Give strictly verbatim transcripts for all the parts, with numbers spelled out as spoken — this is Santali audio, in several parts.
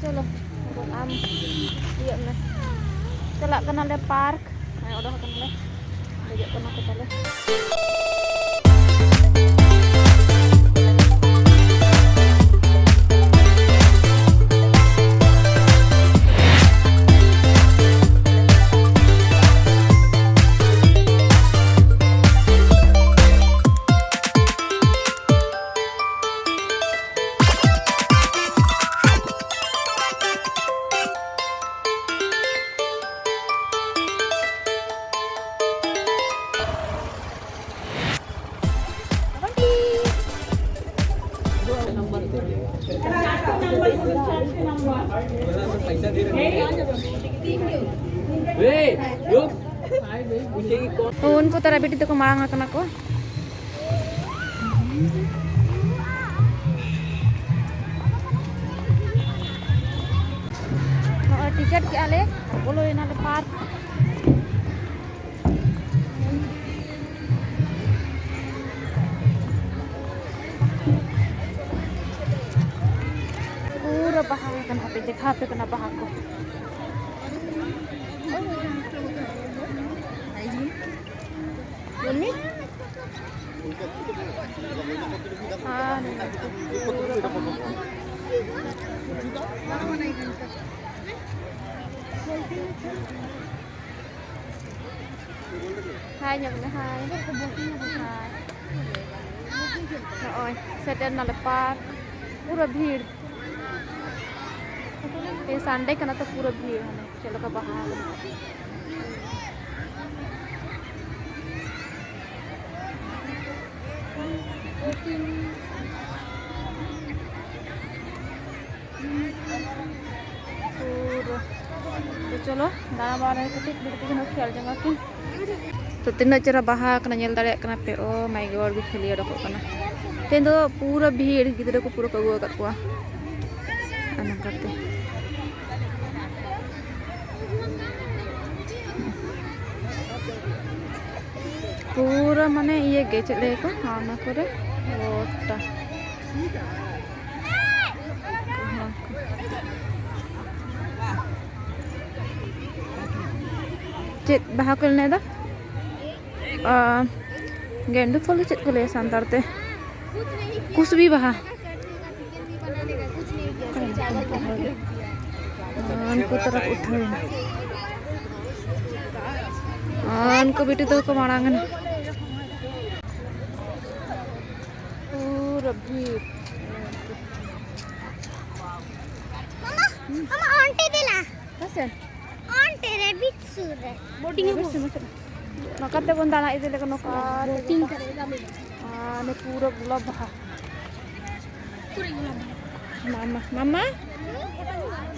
ᱪᱚᱞᱚ, ᱟᱢ ᱤᱭᱟᱹᱜ ᱢᱮ᱾ ᱪᱟᱞᱟᱜ ᱠᱟᱱᱟᱞᱮ ᱯᱟᱨᱠ᱾ ᱦᱮᱸ, ᱚᱰᱚᱠ ᱠᱟᱱᱟᱞᱮ᱾ ᱫᱮᱡᱚᱜ ᱠᱟᱱᱟ ᱠᱚ ᱛᱟᱞᱮ᱾ ᱩᱱᱠᱩ ᱛᱟᱨᱟ ᱵᱤᱴᱤ ᱛᱟᱠᱚ ᱢᱟᱲᱟᱝ ᱟᱠᱟᱱᱟ ᱠᱚ᱾ ᱱᱚᱜᱼᱚᱭ ᱴᱤᱠᱤᱴ ᱠᱮᱜᱼᱟ ᱞᱮ, ᱵᱚᱞᱚᱭᱮᱱᱟ ᱞᱮ ᱯᱟᱨᱠ᱾ ᱯᱩᱨᱟᱹ ᱵᱟᱦᱟ ᱟᱠᱟᱱᱟ, ᱦᱟᱯᱮ ᱫᱮᱠᱷᱟᱣ ᱟᱯᱮ ᱠᱟᱱᱟ ᱵᱟᱦᱟ ᱠᱚ᱾ ᱢᱟᱢᱤ? ᱟᱨ ᱱᱚᱛᱮ ᱯᱩᱨᱟᱹ ᱵᱟᱦᱟ᱾ ᱦᱟᱭ ᱧᱚᱜ ᱢᱮ, ᱦᱟᱭ᱾ ᱦᱟᱭ᱾ ᱱᱚᱜᱼᱚᱭ ᱥᱮᱴᱮᱨ ᱱᱟᱞᱮ ᱯᱟᱨᱠ, ᱯᱩᱨᱟᱹ ᱵᱷᱤᱲ᱾ ᱛᱮᱦᱮᱧ ᱥᱟᱱᱰᱮ ᱠᱟᱱᱟ ᱛᱚ, ᱯᱩᱨᱟᱹ ᱵᱷᱤᱲ᱾ ᱦᱟᱱᱮ ᱪᱮᱫ ᱞᱮᱠᱟ ᱵᱟᱦᱟ ᱟᱠᱟᱱᱟ᱾ ᱯᱩᱨᱟᱹ᱾ ᱛᱚ ᱪᱚᱞᱚ, ᱫᱟᱬᱟ ᱵᱟᱲᱟ ᱠᱟᱹᱴᱤᱡ ᱵᱤᱴᱤ ᱛᱟᱹᱠᱤᱱ ᱦᱚᱸ ᱠᱷᱮᱞ ᱡᱚᱝᱟ ᱠᱤᱱ᱾ ᱛᱚ ᱛᱤᱱᱟᱹᱜ ᱪᱮᱦᱨᱟ ᱵᱟᱦᱟ ᱠᱟᱱᱟ, ᱧᱮᱞ ᱫᱟᱲᱮᱭᱟᱜ ᱠᱟᱱᱟ ᱯᱮ᱾ ᱳ ᱢᱟᱭ ᱜᱚᱰ, ᱜᱮ ᱠᱷᱟᱹᱞᱤ ᱚᱰᱚᱠᱚᱜ ᱠᱟᱱᱟ᱾ ᱛᱮᱦᱮᱧ ᱫᱚ ᱯᱩᱨᱟᱹ ᱵᱷᱤᱲ, ᱜᱤᱫᱽᱨᱟᱹ ᱠᱚ ᱯᱩᱨᱟᱹ ᱠᱚ ᱟᱹᱜᱩ ᱟᱠᱟᱫ ᱠᱚᱣᱟ᱾ ᱚᱱᱟ ᱠᱟᱛᱮ ᱯᱩᱨᱟᱹ ᱢᱟᱱᱮ ᱤᱭᱟᱹ ᱜᱮ, ᱪᱮᱫ ᱞᱟᱹᱭᱟᱠᱚ, ᱚᱱᱟ ᱠᱚᱨᱮ ᱜᱚᱴᱟ᱾ ᱠᱚᱦᱚᱸ ᱠᱚ᱾ ᱪᱮᱫ ᱵᱟᱦᱟ ᱠᱚ ᱞᱟᱹᱭ ᱫᱟ? ᱟ, ᱜᱮᱸᱰᱩ ᱯᱷᱩᱞ ᱫᱚ ᱪᱮᱫ ᱠᱚ ᱞᱟᱹᱭᱟ ᱥᱟᱱᱛᱟᱲ ᱛᱮ? ᱠᱩᱥᱵᱤ ᱵᱟᱦᱟ᱾ ᱩᱱᱠᱩ ᱛᱚᱨᱟ ᱠᱚ ᱩᱴᱷᱟᱹᱣ ᱮᱱᱟ᱾ ᱩᱱᱠᱩ ᱵᱤᱴᱤ ᱛᱟᱠᱚ ᱠᱚ ᱢᱟᱲᱟᱝ ᱮᱱᱟ᱾ ᱯᱩᱨᱟᱹ ᱵᱷᱤᱲ᱾ ᱢᱟᱢᱟ, ᱢᱟᱢᱟ, ᱚᱱᱛᱮ ᱫᱮᱞᱟ᱾ ᱦᱮᱸ ᱥᱮ? ᱚᱱᱛᱮ ᱨᱮ ᱵᱤᱪ ᱥᱩᱨ ᱨᱮ᱾ ᱵᱳᱴᱤᱝ ᱦᱚᱸ ᱵᱚᱱ ᱪᱟᱞᱟᱜᱼᱟ᱾ ᱱᱚᱝᱠᱟ ᱛᱮᱵᱚᱱ ᱫᱟᱬᱟ ᱤᱫᱤ ᱞᱮᱠᱟ ᱱᱚᱝᱠᱟ ᱵᱳᱴᱤᱝ ᱛᱮᱵᱚᱱ ᱠᱟᱨᱮᱜᱟ ᱢᱮᱱᱟ᱾ ᱟᱨ ᱱᱚᱰᱮ ᱯᱩᱨᱟᱹ ᱜᱩᱞᱟᱵ ᱵᱟᱦᱟ᱾ ᱢᱟᱢᱟ, ᱢᱟᱢᱟ,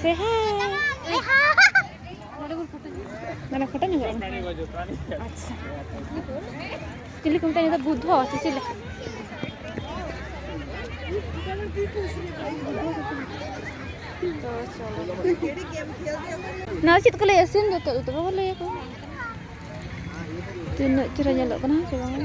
say hi. ᱱᱚᱰᱮ ᱵᱚᱱ ᱯᱷᱳᱴᱳ ᱧᱚᱜ᱾ ᱢᱟᱱᱮ ᱯᱷᱳᱴᱳ ᱧᱚᱜᱚᱜ ᱟᱵᱚᱱ᱾ ᱟᱪᱪᱷᱟ᱾ ᱪᱤᱞᱤ ᱠᱚ ᱢᱮᱛᱟᱭᱟ? ᱵᱩᱫᱽᱫᱷᱚ ᱥᱮ ᱪᱤᱞᱤ? ᱛᱚ ᱪᱚᱞᱚ᱾ ᱱᱚᱣᱟ ᱪᱮᱫ ᱠᱚ ᱞᱟᱹᱭᱟ? ᱥᱤᱢ ᱡᱚᱛᱚ ᱫᱚ ᱵᱟᱵᱚ ᱞᱟᱹᱭᱟ ᱠᱚ᱾ ᱛᱤᱱᱟᱹᱜ ᱪᱮᱦᱨᱟ ᱧᱮᱞᱚᱜ ᱠᱟᱱᱟ ᱦᱮᱸ ᱥᱮ ᱵᱟᱝ?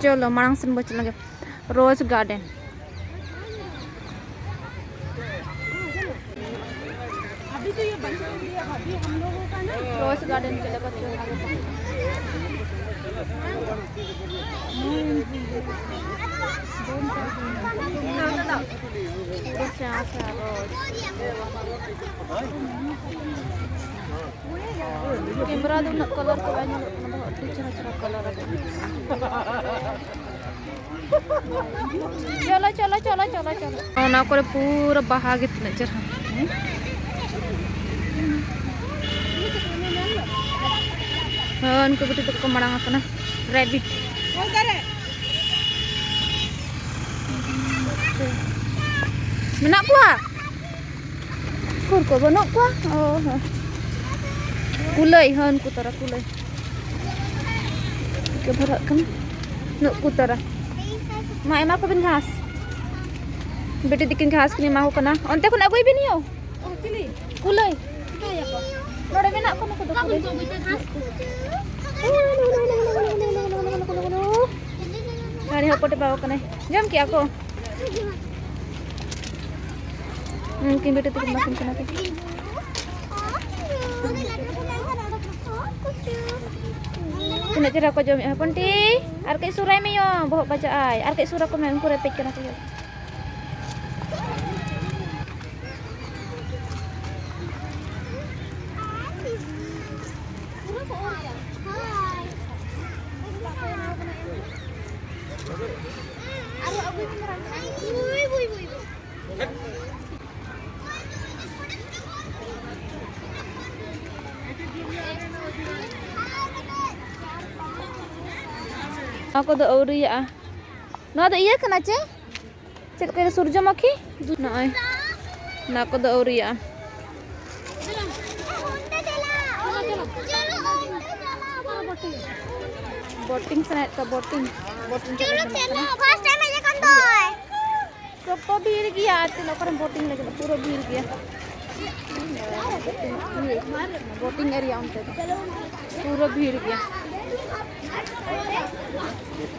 ᱪᱚᱞᱚ ᱢᱟᱲᱟᱝ ᱥᱮᱱ ᱵᱚ ᱪᱟᱞᱟᱜ ᱜᱮ᱾ ᱨᱳᱡᱽ ᱜᱟᱨᱰᱮᱱ᱾ अभी तो ये बंद कर दिया, अभी हम लोगों का ना। रोज गार्डन के लिए बच्चों का। पूरा चांस है रोज। कैमरा ᱫᱚ ᱩᱱᱟᱹᱜ ᱠᱟᱞᱟᱨ ᱠᱚ ᱵᱟᱭ ᱧᱮᱞᱚᱜ ᱠᱟᱱᱟ, ᱫᱚ ᱟᱹᱰᱤ ᱪᱮᱦᱨᱟ ᱪᱮᱦᱨᱟ ᱠᱟᱞᱟᱨ ᱟᱠᱟᱱᱟ᱾ ᱪᱚᱞᱚ, ᱪᱚᱞᱚ, ᱪᱚᱞᱚ, ᱪᱚᱞᱚ, ᱪᱚᱞᱚ᱾ ᱚᱱᱟ ᱠᱚᱨᱮ ᱯᱩᱨᱟᱹ ᱵᱟᱦᱟ ᱜᱮ ᱛᱤᱱᱟᱹᱜ ᱪᱮᱦᱨᱟ᱾ ᱦᱚᱸ, ᱩᱱᱠᱩ ᱵᱤᱴᱤ ᱛᱟᱠᱚ ᱠᱚ ᱢᱟᱲᱟᱝ ᱟᱠᱟᱱᱟ᱾ ᱨᱮᱵᱤᱴ᱾ ᱢᱮᱱᱟᱜ ᱠᱚᱣᱟ? ᱩᱠᱩᱨ ᱠᱚ ᱵᱟᱹᱱᱩᱜ ᱠᱚᱣᱟ? ᱚ ᱦᱚᱸ᱾ ᱠᱩᱞᱟᱹᱭ, ᱦᱚᱸ, ᱩᱱᱠᱩ ᱛᱟᱨᱟ ᱠᱩᱞᱟᱹᱭ᱾ ᱠᱚ ᱵᱷᱚᱨᱟᱜ ᱠᱟᱱᱟ᱾ ᱱᱩᱜ ᱠᱚ ᱛᱟᱨᱟ᱾ ᱢᱟ, ᱮᱢᱟ ᱠᱚᱵᱤᱱ ᱜᱷᱟᱥ᱾ ᱵᱤᱴᱤ ᱛᱤᱠᱤᱱ ᱜᱷᱟᱥ ᱠᱤᱱ ᱮᱢᱟ ᱠᱚ ᱠᱟᱱᱟ᱾ ᱚᱱᱛᱮ ᱠᱷᱚᱱ ᱟᱹᱜᱩᱭ ᱵᱤᱱ ᱭᱳ᱾ ᱠᱩᱞᱟᱹᱭ᱾ ᱱᱚᱰᱮ ᱢᱮᱱᱟᱜ ᱠᱚ ᱱᱩᱠᱩ ᱫᱚ ᱠᱩᱞᱟᱹᱭ᱾ ᱦᱟᱹᱱᱤ ᱦᱚᱯᱚᱴ ᱮ ᱵᱟᱣ ᱠᱟᱱᱟᱭ᱾ ᱡᱚᱢ ᱠᱮᱜᱼᱟ ᱠᱚ? ᱩᱱᱠᱤᱱ ᱵᱤᱴᱤ ᱛᱟᱹᱠᱤᱱ ᱮᱢᱟ ᱠᱤᱱ ᱠᱟᱱᱟ ᱠᱤᱱ᱾ ᱛᱤᱱᱟᱹᱜ ᱪᱮᱦᱨᱟ ᱠᱚ ᱡᱚᱢᱮᱜᱼᱟ᱾ ᱦᱚᱯᱚᱱ ᱴᱤ, ᱟᱨ ᱠᱟᱹᱡ ᱥᱩᱨᱟᱭ ᱢᱮ ᱭᱳ, ᱵᱚᱦᱚᱜ ᱵᱟᱡᱟᱜ ᱟᱭ᱾ ᱟᱨ ᱠᱟᱹᱡ ᱥᱩᱨ ᱟᱠᱚ ᱢᱮ, ᱩᱱᱠᱩ ᱨᱮᱯᱮᱡ ᱠᱟᱱᱟ ᱠᱚ ᱭᱳ᱾ ᱱᱚᱣᱟ ᱠᱚᱫᱚ ᱟᱹᱣᱨᱤᱭᱟᱜᱼᱟ᱾ ᱱᱚᱣᱟ ᱫᱚ ᱤᱭᱟᱹ ᱠᱟᱱᱟ ᱪᱮ? ᱪᱮᱫ ᱠᱚ ᱥᱩᱨᱡᱚᱢᱩᱠᱷᱤ? ᱱᱚᱜᱼᱚᱭ, ᱱᱚᱣᱟ ᱠᱚᱫᱚ ᱟᱹᱣᱨᱤᱭᱟᱜᱼᱟ᱾ ᱵᱳᱴᱤᱝ ᱥᱟᱱᱟᱭᱮᱫ ᱠᱚᱣᱟ, ᱵᱳᱴᱤᱝ, ᱵᱳᱴᱤᱝ ᱪᱟᱞᱟᱜ ᱥᱟᱱᱟᱭᱮᱫ ᱠᱚᱣᱟ᱾ ᱯᱷᱟᱨᱥᱴ ᱴᱟᱭᱤᱢ ᱦᱮᱡ ᱟᱠᱟᱱ ᱫᱚᱭ᱾ ᱥᱚᱠᱛᱚ ᱵᱷᱤᱲ ᱜᱮᱭᱟ, ᱟᱨ ᱛᱤᱱᱟᱹᱜ ᱚᱠᱟᱨᱮᱢ ᱵᱳᱴᱤᱝ ᱞᱟᱹᱜᱤᱫ, ᱯᱩᱨᱟᱹ ᱵᱷᱤᱲ ᱜᱮᱭᱟ᱾ ᱵᱳᱴᱤᱝ ᱮᱨᱤᱭᱟ ᱚᱱᱛᱮ ᱫᱚ ᱯᱩᱨᱟᱹ ᱵᱷᱤᱲ ᱜᱮᱭᱟ᱾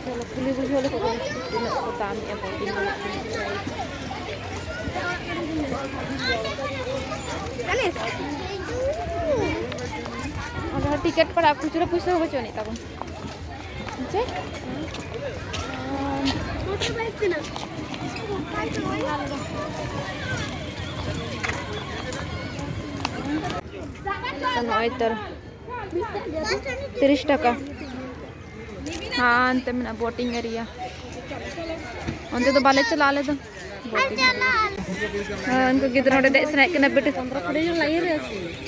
ᱪᱚᱞᱚ, ᱠᱩᱞᱤ ᱵᱩᱡᱷᱟᱹᱣ ᱞᱮᱠᱚ ᱠᱟᱹᱱᱟᱹᱧ, ᱛᱤᱱᱟᱹᱜ ᱠᱚ ᱫᱟᱢ ᱮᱫᱼᱟ ᱵᱳᱴᱤᱝ ᱨᱮᱱᱟᱜ, ᱛᱤᱱᱟᱹᱜ ᱯᱨᱟᱭᱤᱥ᱾ ᱟᱫᱚ ᱴᱤᱠᱤᱴ ᱯᱟᱲᱟᱜ, ᱠᱷᱩᱪᱨᱟᱹ ᱯᱩᱭᱥᱟᱹ ᱦᱚᱸ ᱵᱟᱹᱪᱩᱜ ᱟᱹᱱᱤᱡ ᱛᱟᱵᱚᱱ᱾ ᱪᱮᱫ? ᱱᱚᱜᱼᱚᱭ ᱛᱚ ᱛᱤᱨᱤᱥ ᱴᱟᱠᱟ᱾ ᱦᱟᱱᱛᱮ ᱢᱮᱱᱟᱜᱼᱟ ᱵᱳᱴᱤᱝ ᱮᱨᱤᱭᱟ᱾ ᱚᱱᱛᱮ ᱫᱚ ᱵᱟᱞᱮ ᱪᱟᱞᱟᱜᱼᱟ ᱟᱞᱮ ᱫᱚ᱾ Boating area. ᱦᱮᱸ, ᱩᱱᱠᱩ ᱜᱤᱫᱽᱨᱟᱹ ᱱᱚᱰᱮ ᱫᱮᱡ ᱥᱟᱱᱟᱭᱮᱫ ᱠᱤᱱᱟ ᱵᱤᱴᱤ᱾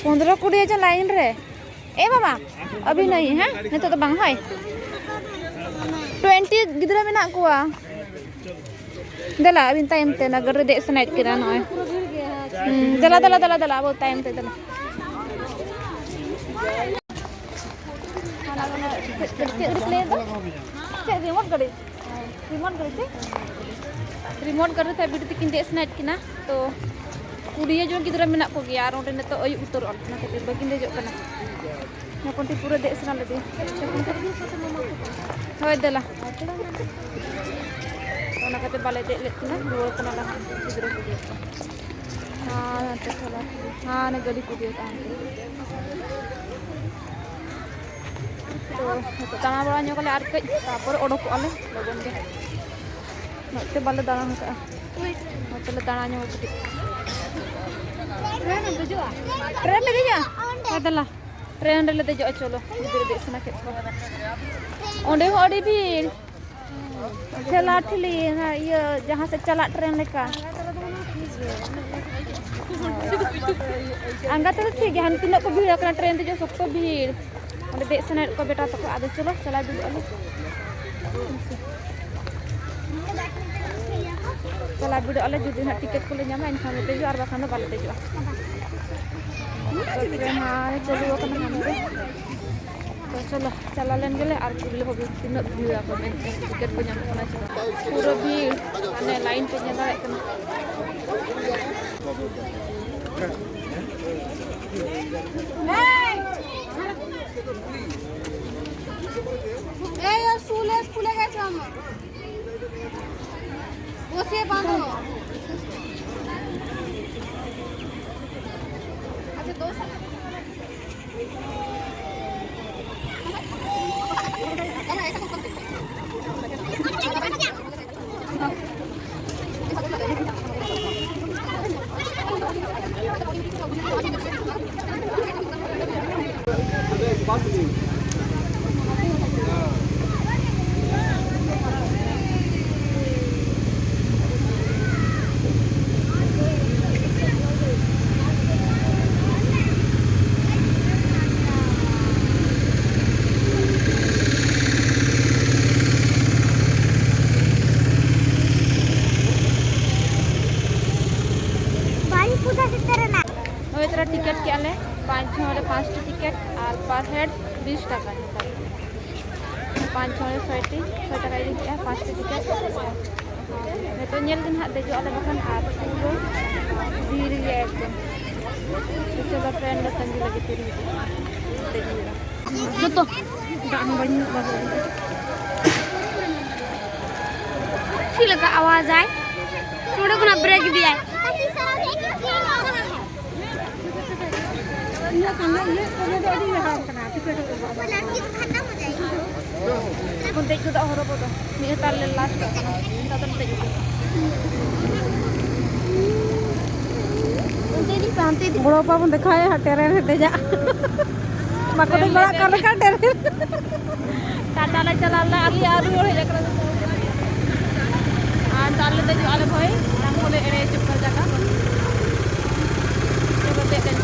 ᱯᱚᱱᱨᱚ ᱠᱩᱲᱤ ᱡᱚᱱ ᱞᱟᱭᱤᱱ ᱨᱮ᱾ ᱮ ᱵᱟᱵᱟ, ᱟᱹᱵᱷᱤ ᱱᱟᱦᱤ, ᱦᱮᱸ? ᱱᱤᱛᱚᱜ ᱫᱚ ᱵᱟᱝ, ᱦᱳᱭ᱾ ᱴᱩᱭᱮᱱᱴᱤ ᱜᱤᱫᱽᱨᱟᱹ ᱢᱮᱱᱟᱜ ᱠᱚᱣᱟ᱾ ᱫᱮᱞᱟ, ᱟᱹᱵᱤᱱ ᱛᱟᱭᱚᱢ ᱛᱮ, ᱚᱱᱟ ᱜᱟᱹᱰᱤ ᱨᱮ ᱫᱮᱡ ᱥᱟᱱᱟᱭᱮᱫ ᱠᱤᱱᱟ ᱱᱚᱜᱼᱚᱭ᱾ ᱦᱩᱸ, ᱫᱮᱞᱟ, ᱫᱮᱞᱟ, ᱫᱮᱞᱟ, ᱫᱮᱞᱟ, ᱟᱵᱚ ᱛᱟᱭᱚᱢ ᱛᱮ, ᱫᱮᱞᱟ᱾ ᱪᱮᱫ, ᱪᱮᱫ, ᱪᱮᱫ ᱜᱟᱹᱰᱤ ᱠᱚ ᱞᱟᱹᱭᱮᱫ ᱫᱚ? ᱪᱮᱫ ᱨᱤᱢᱳᱴ ᱜᱟᱹᱰᱤ? ᱨᱤᱢᱳᱴ ᱜᱟᱹᱰᱤ ᱛᱮ? ᱨᱤᱢᱳᱴ ᱜᱟᱹᱰᱤ ᱛᱮ ᱵᱤᱴᱤ ᱛᱟᱹᱠᱤᱱ ᱫᱮᱡ ᱥᱟᱱᱟᱭᱮᱫ ᱠᱤᱱᱟ, ᱛᱚ ᱠᱩᱲᱤ ᱡᱚᱱ ᱜᱤᱫᱽᱨᱟᱹ ᱢᱮᱱᱟᱜ ᱠᱚᱜᱮᱭᱟ ᱟᱨ ᱚᱸᱰᱮ ᱱᱤᱛᱚᱜ ᱟᱹᱭᱩᱵ ᱩᱛᱟᱹᱨᱚᱜᱼᱟ, ᱚᱱᱟ ᱠᱷᱟᱹᱛᱤᱨ ᱵᱟᱹᱠᱤᱱ ᱫᱮᱡᱚᱜ ᱠᱟᱱᱟ᱾ ᱱᱚᱠᱚᱱ ᱴᱷᱮᱱ ᱯᱩᱨᱟᱹ ᱫᱮᱡ ᱥᱟᱱᱟ ᱞᱮᱫᱮᱭᱟ᱾ ᱦᱳᱭ, ᱫᱮᱞᱟ᱾ ᱚᱱᱟ ᱠᱷᱟᱹᱛᱤᱨ ᱵᱟᱞᱮ ᱫᱮᱡ ᱞᱮᱫ ᱠᱤᱱᱟ, ᱨᱩᱣᱟᱹᱲ ᱠᱟᱱᱟᱞᱮ ᱦᱟᱸᱜ ᱜᱤᱫᱽᱨᱟᱹ ᱠᱚᱜᱮ᱾ ᱦᱟᱸ, ᱦᱟᱱᱛᱮ ᱴᱷᱮᱞᱟ, ᱦᱟᱸ, ᱚᱱᱮ ᱜᱟᱹᱰᱤ ᱠᱚ ᱤᱫᱤᱭᱮᱫᱟ ᱦᱟᱱᱛᱮ᱾ ᱛᱚ, ᱱᱤᱛᱚᱜ ᱫᱟᱬᱟ ᱵᱟᱲᱟ ᱧᱚᱜ ᱟᱞᱮ ᱟᱨ ᱠᱟᱹᱡ, ᱛᱟᱨᱯᱚᱨᱮ ᱚᱰᱚᱠᱚᱜᱼᱟ ᱞᱮ ᱞᱚᱜᱚᱱ ᱜᱮ᱾ ᱱᱚᱛᱮ ᱵᱟᱞᱮ ᱫᱟᱬᱟ ᱟᱠᱟᱫᱼᱟ᱾ ᱱᱚᱛᱮ ᱞᱮ ᱫᱟᱬᱟ ᱧᱚᱜ ᱠᱟᱹᱴᱤᱡ᱾ ᱴᱨᱮᱱ ᱨᱮ ᱫᱮᱡᱚᱜᱼᱟ? ᱦᱮᱸ, ᱫᱮᱞᱟ᱾ ᱴᱨᱮᱱ ᱨᱮᱞᱮ ᱫᱮᱡᱚᱜᱼᱟ, ᱪᱚᱞᱚ᱾ ᱜᱤᱫᱽᱨᱟᱹ ᱫᱮᱡ ᱥᱟᱱᱟ ᱠᱮᱫ ᱠᱚᱣᱟ᱾ ᱚᱸᱰᱮ ᱦᱚᱸ ᱟᱹᱰᱤ ᱵᱷᱤᱲ᱾ ᱴᱷᱮᱞᱟ ᱴᱷᱤᱞᱤ, ᱦᱮᱸ, ᱤᱭᱟᱹ, ᱡᱟᱦᱟᱸ ᱥᱮᱫ ᱪᱟᱞᱟᱜ ᱴᱨᱮᱱ ᱞᱮᱠᱟ᱾ ᱟᱸᱜᱟ ᱛᱮᱫᱚ ᱴᱷᱤᱠ ᱜᱮᱭᱟ, ᱦᱟᱱᱮ ᱛᱤᱱᱟᱹᱜ ᱠᱚ ᱵᱷᱤᱲ ᱟᱠᱟᱱᱟ, ᱴᱨᱮᱱ ᱫᱮᱡᱚᱜ ᱥᱚᱠᱛᱚ ᱵᱷᱤᱲ᱾ ᱚᱸᱰᱮ ᱫᱮᱡ ᱥᱟᱱᱟᱭᱮᱫ ᱠᱚᱣᱟ ᱵᱮᱴᱟ ᱛᱟᱠᱚ, ᱟᱫᱚ ᱪᱚᱞᱚ ᱪᱟᱞᱟᱣ ᱵᱤᱰᱟᱹᱜ ᱟᱞᱮ᱾ ᱪᱟᱞᱟᱣ ᱵᱤᱰᱟᱹᱜ ᱟᱞᱮ, ᱡᱩᱫᱤ ᱱᱟᱦᱟᱜ ᱴᱤᱠᱤᱴ ᱠᱚᱞᱮ ᱧᱟᱢᱟ, ᱮᱱᱠᱷᱟᱱ ᱞᱮ ᱫᱮᱡᱚᱜᱼᱟ, ᱟᱨ ᱵᱟᱠᱷᱟᱱ ᱫᱚ ᱵᱟᱞᱮ ᱫᱮᱡᱚᱜᱼᱟ᱾ ᱛᱚ, ᱴᱨᱮᱱ ᱦᱟᱸᱜ ᱪᱟᱹᱞᱩ ᱟᱠᱟᱱᱟ ᱦᱟᱱᱛᱮ᱾ ᱛᱚ, ᱪᱚᱞᱚ, ᱪᱟᱞᱟᱣ ᱞᱮᱱ ᱜᱮᱞᱮ ᱟᱨ ᱠᱩᱞᱤ ᱞᱮᱠᱚ ᱜᱮ ᱛᱤᱱᱟᱹᱜ ᱵᱷᱤᱲ ᱟᱠᱚ ᱢᱮᱱᱛᱮ, ᱴᱤᱠᱤᱴ ᱠᱚ ᱧᱟᱢᱚᱜ ᱠᱟᱱᱟ ᱥᱮ ᱵᱟᱝ᱾ ᱯᱩᱨᱟᱹ ᱵᱷᱤᱲ, ᱢᱟᱱᱮ, ᱞᱟᱭᱤᱱ ᱯᱮ ᱧᱮᱞ ᱫᱟᱲᱮᱭᱟᱜ ᱠᱟᱱᱟ᱾ এই, ও চুলে ফুলে গেছে আমার। বসিয়ে বাঁধো। আচ্ছা, দোষ। ᱦᱳᱭ, ᱛᱚᱨᱟ ᱴᱤᱠᱤᱴ ᱠᱮᱜᱼᱟ ᱞᱮ, ᱯᱟᱸᱪ ᱡᱚᱱ ᱨᱮ ᱯᱟᱸᱪᱴᱤ ᱴᱤᱠᱤᱴ ᱟᱨ per head ᱵᱤᱥ ᱴᱟᱠᱟ ᱱᱮᱛᱟᱨ᱾ ᱯᱟᱸᱪ ᱡᱚᱱ ᱨᱮ ᱥᱚᱭᱴᱤ, ᱥᱚᱭ ᱴᱟᱠᱟ ᱤᱫᱤ ᱠᱮᱜᱼᱟ, ᱯᱟᱸᱪᱴᱤ ᱴᱤᱠᱤᱴ᱾ ᱱᱤᱛᱚᱜ ᱧᱮᱞ ᱜᱮ ᱱᱟᱦᱟᱜ ᱫᱮᱡᱚᱜ ᱟᱞᱮ ᱵᱟᱠᱷᱟᱱ, ᱟᱨ ᱯᱩᱨᱟᱹ ᱵᱷᱤᱲ ᱜᱮᱭᱟ ᱮᱠᱫᱚᱢ᱾ ᱪᱚᱞᱚ ᱴᱨᱮᱱ ᱞᱮ ᱛᱟᱺᱜᱤ ᱞᱟᱹᱜᱤᱫ, ᱛᱤᱨᱮ ᱦᱤᱡᱩᱜᱼᱟ᱾ ᱫᱮᱡ ᱦᱩᱭᱩᱜᱼᱟ᱾ ᱡᱚᱛᱚ ᱫᱟᱜ ᱦᱚᱸ ᱵᱟᱹᱧ ᱧᱩ ᱵᱟᱲᱟ ᱞᱮᱫᱟ᱾ ᱪᱮᱫ ᱞᱮᱠᱟ ᱟᱣᱟᱡᱟᱭ? ᱱᱚᱰᱮ ᱠᱷᱚᱱᱟᱜ ᱵᱨᱮᱠ ᱤᱫᱤᱭᱟᱭ᱾ ᱤᱧᱟᱹᱜ ᱠᱟᱱᱟ, ᱤᱧᱟᱹᱜ ᱠᱟᱱᱟ ᱫᱚ ᱟᱹᱰᱤ ᱞᱟᱦᱟ ᱠᱟᱱᱟ, ᱴᱤᱠᱤᱴ ᱦᱚᱸ ᱵᱟᱝ᱾ ᱮᱠᱷᱚᱱ ᱫᱮᱡ ᱜᱚᱫᱚᱜ ᱦᱚᱨᱚ ᱵᱚᱫᱚ᱾ ᱱᱤᱭᱟᱹ ᱛᱟᱞ ᱞᱮ ᱞᱟᱥᱴ ᱠᱟᱜ ᱠᱟᱱᱟ᱾ ᱱᱮᱛᱟᱨ ᱫᱚ ᱫᱮᱡ ᱜᱚᱫᱚᱜ᱾ ᱚᱱᱛᱮ ᱤᱫᱤ ᱯᱮ, ᱚᱱᱛᱮ ᱤᱫᱤ ᱯᱮ᱾ ᱵᱚᱲᱚ ᱵᱟᱵᱟ ᱵᱚᱱ ᱫᱮᱠᱷᱟᱣᱮᱭᱟ ᱦᱟᱸᱜ, ᱴᱨᱮᱱ ᱨᱮ ᱫᱮᱡᱟᱜ᱾ ᱵᱟᱠᱚ ᱫᱮᱡ ᱵᱟᱲᱟᱜ ᱠᱟᱱ ᱞᱮᱠᱟ ᱴᱨᱮᱱ᱾ ᱴᱟᱴᱟ ᱞᱮ ᱪᱟᱞᱟᱣ ᱞᱮᱱᱟ, ᱟᱞᱮ ᱟᱨ ᱨᱩᱣᱟᱹᱲ ᱦᱮᱡ ᱟᱠᱟᱱᱟ᱾ ᱟᱨ ᱱᱤᱛᱚᱜ ᱟᱞᱮ ᱫᱮᱡᱚᱜ ᱟᱞᱮ ᱵᱷᱟᱹᱭ, ᱛᱟᱨᱯᱚᱨᱮ ᱮᱲᱮ ᱦᱚᱪᱚᱜ ᱠᱟᱱᱟ ᱡᱟᱭᱜᱟ᱾ ᱪᱚᱞᱚ ᱫᱮᱡ ᱞᱮᱱ᱾